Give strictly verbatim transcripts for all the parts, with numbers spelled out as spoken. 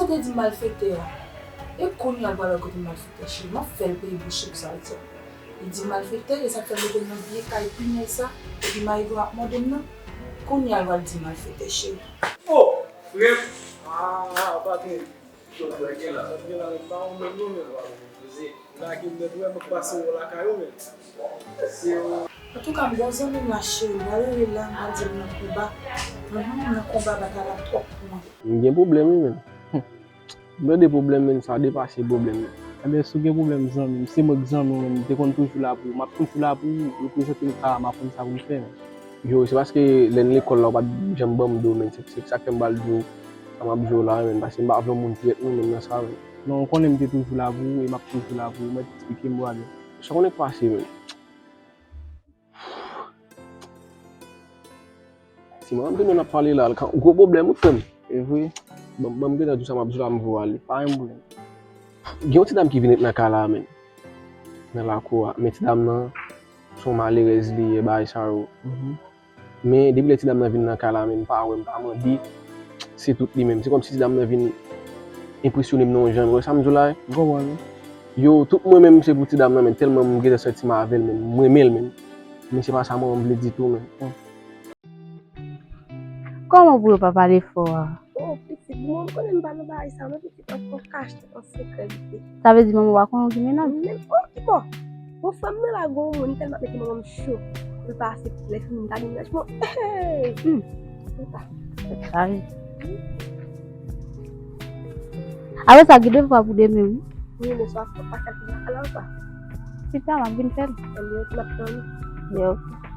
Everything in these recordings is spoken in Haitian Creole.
Ou te di malfektè a. E kounye a l pral wè kote malfektè cheri. M ap fè l peye bouch li pou sa l di a. Li di malfektè, e sa k fè l mete m nan vye kay pinèz sa, epi Mayigo ap mòde m nan. Kounye a l pral di malfektè cheri. Oh! Frè m! Ah, patwon! Jodi a gen la. Jodi a gen la, men pa yon menm non, men pa yon menm poze. Lage m nèt, wè, m ap pase wè w lakay ou, men. Se yon Antouka, m gen yon zanmi m la, cheri, m pral rele l la, m pral di l m nan konba. Mhm, m nan konba, batay la twòp pou mwen. M gen pwoblèm, wi, men. M tande pwoblèm, men, sa depase pwoblèm, men. Ebyen, si w gen pwoblèm, zanmi m, se mwen k zanmi w, men, m te konn toujou la pou ou. M ap toujou la pou ou, reprezante m ka, m aprann sa pou m fè, men. Yo, se paske lè n lekòl la, ou pa t janm ban m do, men. Se, se sa k fè m pral di w sa m ap di w la, men. Paske m pa vle yon moun trèt nou, men, nan sa, men. Non, ou konnen m te toujou la pou ou, e m ap toujou la pou ou. Mèt eksplike m, brother. Sa konnen k pase, men. Si manman m te wè n ap pale la, l ka yon gwo pwoblèm, wi, frè m. E vre? Ban, ban m gentan di w sa m ap di w la, m voye w ale. Pa gen pwoblèm. Gen yon ti dam ki vin ret nan kay la, men. Nan lakou a. Men ti dam nan, se yon malerèz li ye, bagay sa yo. Mhm. Men depi lè ti dam nan vin nan kay la, men m pa wè, m pa mande, se tout li menm. Se kòmsi ti dam nan vin enpresyone m nan yon jan, w wè sa m di w la, wi? M konprann, wi. Yo, tout mwen menm se pou ti dam nan, men tèlman m gentan santi m avè l, men m renmen l, men. Men se pa sa manman m vle ditou, men. Kòman pou yo pa pale fò a? Oh, pitit, bon, m konnen m pa nan bagay sa, non, pitit, ankò kache, ankò sekrè, pitit. Sa vle di manman w pa konnen w gen mennaj? Men, oh, ki bò? Bon, frè m nan la, gon moun tèlman ap mete manman m cho. Pou l pa aksepte lè fini gade mennaj mwen. Hey! Hmm. Konsa. Tèt chaje. Apre sa, gen devwa pou demen, wi. Wi, men swa fò pa kal pou lakay la ou pa. Pita, m ap vin fè l. Anben, ok, m ap tann ou. Yo.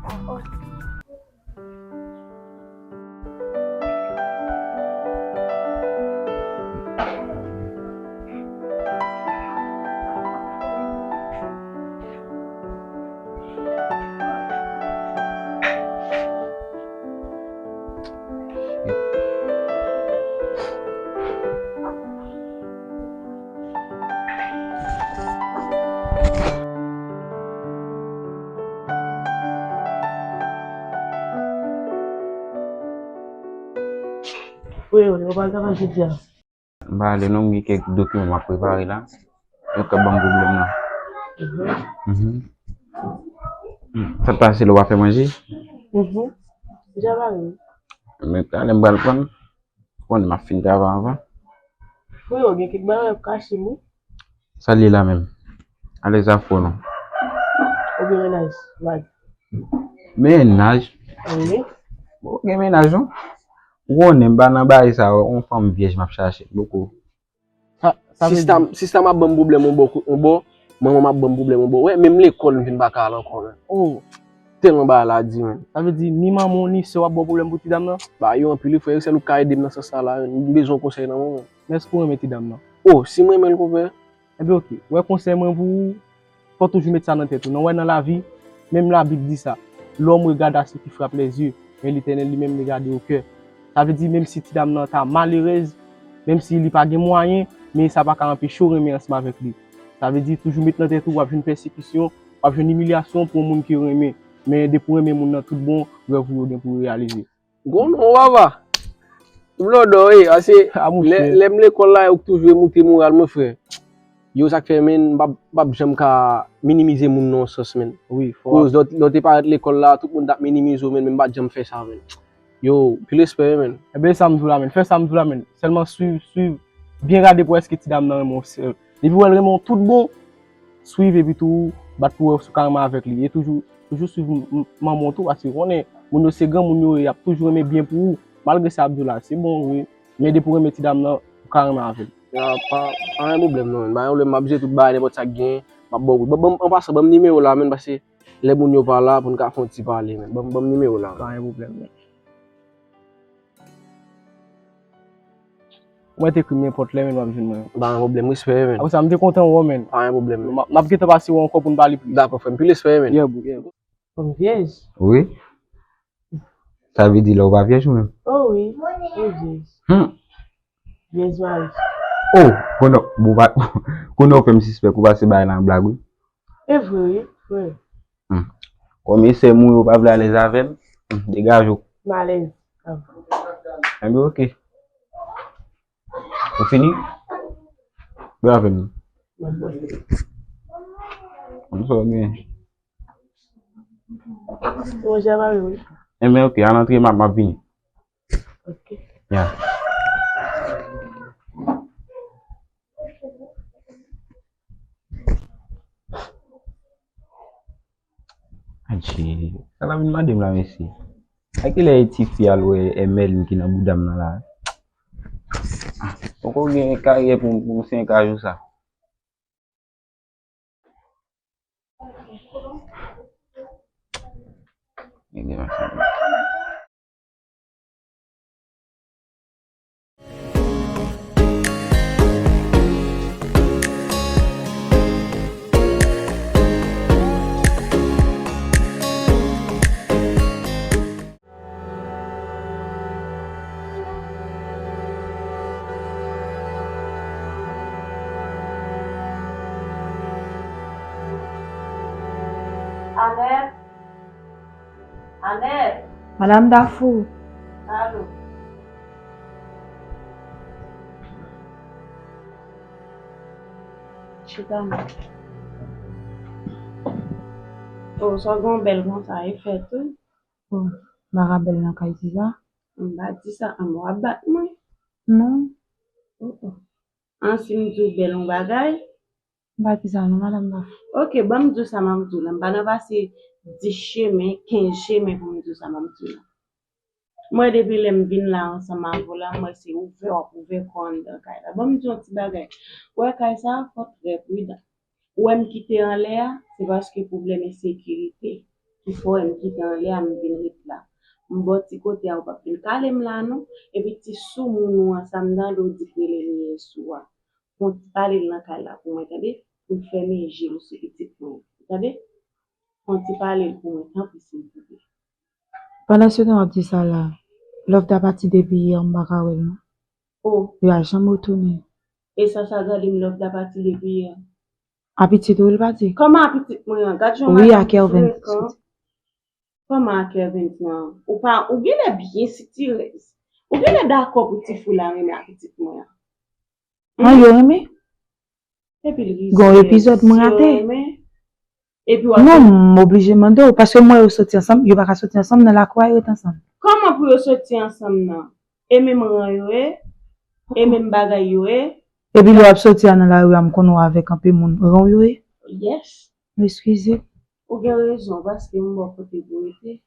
Dakò. Wi, wi, ou pral travay jodi a? M pa ale non, m gen kèk dokiman m ap prepare la. Yo k ap ban m pwoblèm nan. Mhm. Mhm. Hmm, sa t pase la, w pa fè manje? Mhm. Deja pare, wi. Men talè m pral pran. Konnen m ap fin travay anvan. Wi, ou gen kèk bagay w ap kache m, wi. Sa l ye la menm? Alèz afè w non. Ou gen mennaj, vag. Mennaj? Wi. Bon, ou gen mennaj non. Ou konnen m pa nan bagay sa yo, yon fanm vyèj m ap chache. Poko. Sa, sa vle Sista di m, sista m ap ban m pwoblèm yon bò, yon bò, manman m ap ban m pwoblèm yon bò. Wè, menm lekòl m vin pa ka al ankò, men. Oh. Tèlman bagay la di, men. Sa vle di ni manman w ni sè w ap ba w pwoblèm pou ti dam nan? Ba yo anpil wi, frè, sèl ou k ka ede m nan sans sa la, men. M bezwen yon konsèy nan men w, men. Mèsi pou renmen ti dam nan. Oh, si m renmen l, konpè. Enben, oke. Wè, konsèy mwen pou ou, fò w toujou met sa nan tèt ou. Non, wè, nan lavi, menm Labib di sa, l'homme regarde à ce qui frappe les yeux, mais l'Éternel li menm li gade o kè. Sa vle di, menm si ti dam nan ta malerèz, menm si li pa gen mwayen, men sa pa ka anpeche w renmen ansanm avèk li. Sa vle di, toujou met nan tèt ou, w ap jwenn pèsekisyon, w ap jwenn imilyasyon pou yon moun ke w renmen. Men depi w renmen moun nan tout bon, rèv ou yo gen pou yo reyalize. Gwo non, papa. Blòdò, wi, ase, a, monchè, lè, lè m lekòl la, yo k toujou moute moral mwen, frè. Yo, sa k fè, men, m p ap, m p ap janm ka minimize moun nan yon sans, men. Wi, fò. Koz lè w, lè w te parèt lekòl la, tout moun t ap minimize w, men, men m pa t janm fè sa, men. Yo, pil respè, wi, men. Enben, sa m di w la, men. Fè sa m di w la, men. Sèlman swiv, swiv, byen gade pou èske ti dam nan renmen w sè. Depi w wè l renmen w tout bon, swiv epi tou bat pou wè si w ka renmen avèk li. E toujou, toujou swiv m-, m-, manman w tou, paske konnen moun yo se granmoun yo ye, y ap toujou renmen byen pou ou. Malgre sa y ap di w la, se bon vre, men depi w renmen ti dam nan, ou ka renmen avè l. Ya, pa, pa gen pwoblèm non, men. Pa gen pwoblèm, m ap jere tout bagay, nenpòt sa k genyen, m ap ba w kou. Ban, ban, an pasan, ban m nimewo w la, men, paske lè moun yo pa la, pou n ka fè yon ti pale, men. Ban, ban m nimewo w la. Pa gen pwoblèm, men. Ou mèt ekri m nenpòt lè, men, w ap jwenn mwen. Pa gen pwoblèm, respè, men. Apre sa, m te kontan wè w, men. Pa gen pwoblèm, men. M ap, m ap gentan pase wè w ankò pou n pale plis. Dakò, frè m, pil respè, men. Yeah, bro, yeah, bro. Fanm vyèj? Wi. Sa vle di lè w pa vyèj ou menm? Oh wi, m vyèj. Hmm. Vyèj mari. Oh, konnen w, bon, pa, konnen w fè m sispèk ou pase bay la an blag, wi. E vre, wi, vre. Hmm. Kòm e sè m ou yo pa vle alèz avè m, hmm, degaje w. M alèz. Enben, oke. Ou fini? Byen avè m. Konn sa w gen. Manje a pare wi. Enben, ok, al antre, m ap, m ap vini. Ok. Ya. Adje, sa la vin mande m la, mesye. A kilè e tifi al wè Emeline ki nan bouda m nan la? Poko gen karyè pou, pou m senk a jou sa. Anèt! Anèt! Madam Dafou! Alo! Chita non. O, sa w gen w bèl konsa, e fèt wi. O, m pa ka bèl nan kay ti sa. M pa di sa, anmwe w ap bat mwen. Non. O, o. An, si m di w bèl yon bagay. M pa di sa non, madanm Dafou. Ok, ban m di w sa m ap di w la. M pa nan pase dis chemen, kenz chemen pou m di w sa m ap di w la. Mwen, depi lè m vin la ansanm avè w la, mwen se ouvè w ap ouvè kò anndan kay la. Ban m di w yon ti bagay. Ou wè kay sa, fò w trè pridan. Ou wè m kite anlè a, se paske pwoblèm ensekirite ki fè w wè m kite anlè a, m vin ret la. M bò ti kote a, ou p ap vin kale m la non. Epi ti soumoun ou an sa m tande w di k rele m yè sou a. Fè yon ti pale l nan kay la pou mwen, tande? Pou l fèmen je l sou pitit mwen, tande? Fè yon ti pale l pou mwen, tanpri, silvouplè. Pandan se tan w ap di sa la, Love ta pati depi yè, m pa ka wè l non. O. Li pa janm retounen. E sa, sa gade m, Love ta pati depi yè. A pitit ou, li pati? Kòman a pitit mwen an? Gad jan madanm frekan. Wi, a Kervens. Kòman a Kervens lan? Ou pa, ou genlè byen sitirèz. Ou genlè dakò pou ti fou la renmen a pitit mwen an. An, yo renmen? Epi l rizèz. Gon epizòd mwen rate. Si yo renmen, epi w ap... Non, m oblije mande w, paske m wè yo soti ansanm, yo pa ka soti ansanm nan lakou a, yo ret ansanm. Kòman pou yo soti ansanm nan? E menm ran yo ye, e menm bagay yo ye. Epi lè w ap soti a nan lari a, m konnen w avèk anpe moun, ran w yo ye? Yes. M eskize. Ou gen rezon, paske m bò kote pou rete.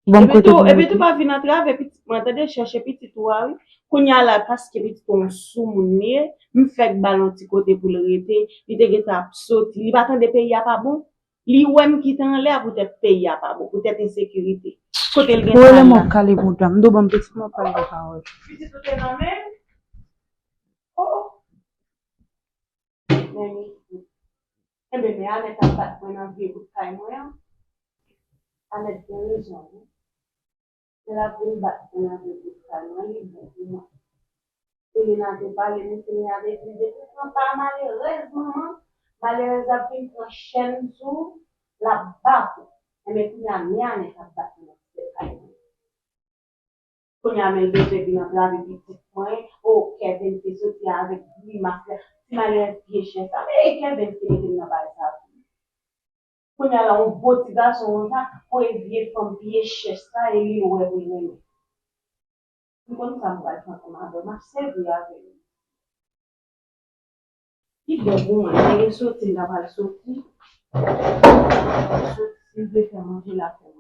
Bon, epi tou, epi tou pa vin antrave pitit mwen, tande, chèche pitit ou a, wi. Kounye a la, paske pitit ou yon soumoun li ye, m fèk ba l yon ti kote pou l rete, li te gentan ap soti, li pa tande peyi a pa bon. Li wè m kite anlè a poutèt peyi a pa bon, poutèt ensekirite. Kote l gentan al la. Ou rele m w ap kale bouda m, m do ban m pitit mwen pale yon pawòl. Pitit ou te nan men l? O, o. Men, men. Enben, men Anèt ap bat mwen nan vye bout kay mwen an. Anèt gen rezon, wi. Lè l ap vin bat mwen nan vye bout kay mwen, li bon pou mwen. Selena te pale, men Selena te di, depi pran pa malerèz, manman, malerèz ap vin pran chèn sou w, l ap bat ou. Enben, kounye a, men Anèt ap bat mwen nan vye kay mwen. Kounye a, men l bezwen vin antrave pitit mwen. O, Kervens te soti avèk grimas la. Ti malerèz pye chèn sa. Men e Kervens ki mete m nan bagay sa tou. Kounye a la, yon gwo ti gason konsa, pou e vye fanm pye chèch sa, e li wè pou l renmen. M konn sa m pral fè ansanm avè w, m ap sèvi avè l. Ki bò pou mwen, m gen soti, m ta pral soti. M ta pral soti, si l vle fè manje, l ap fè manje.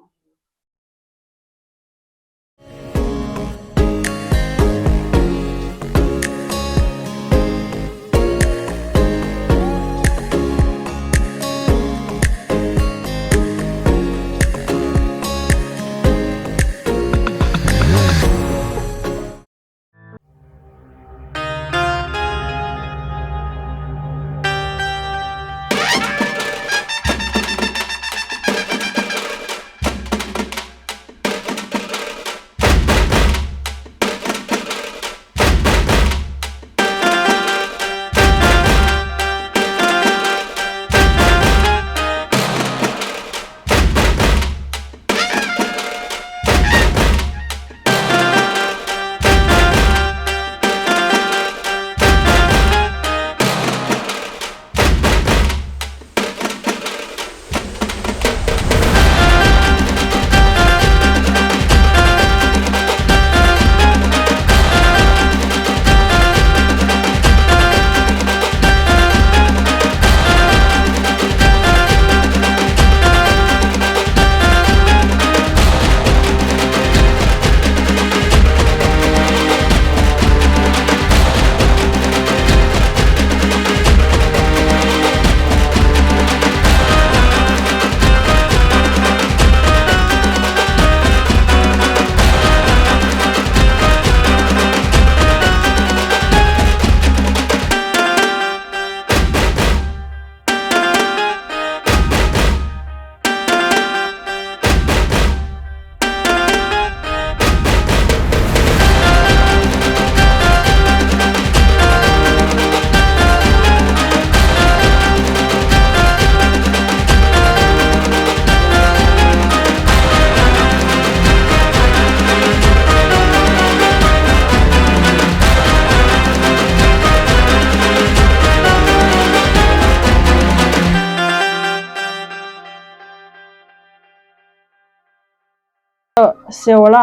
Sè w la,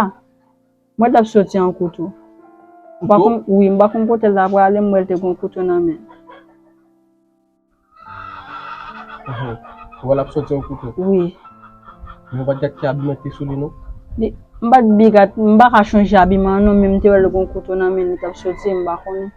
mwen t ap soti an kouto. M pa konn, wi, m pa konn kote l ta prale, m wè l te gen yon kouto nan men l. Ou wè l ap soti an kouto? Wi. Men ou pa t gad ki abiman ki te sou li non? M pa t bi gad, m pa ka chonje abiman an non, men m te wè l gen yon kouto nan men l, li t ap soti, m pa konnen.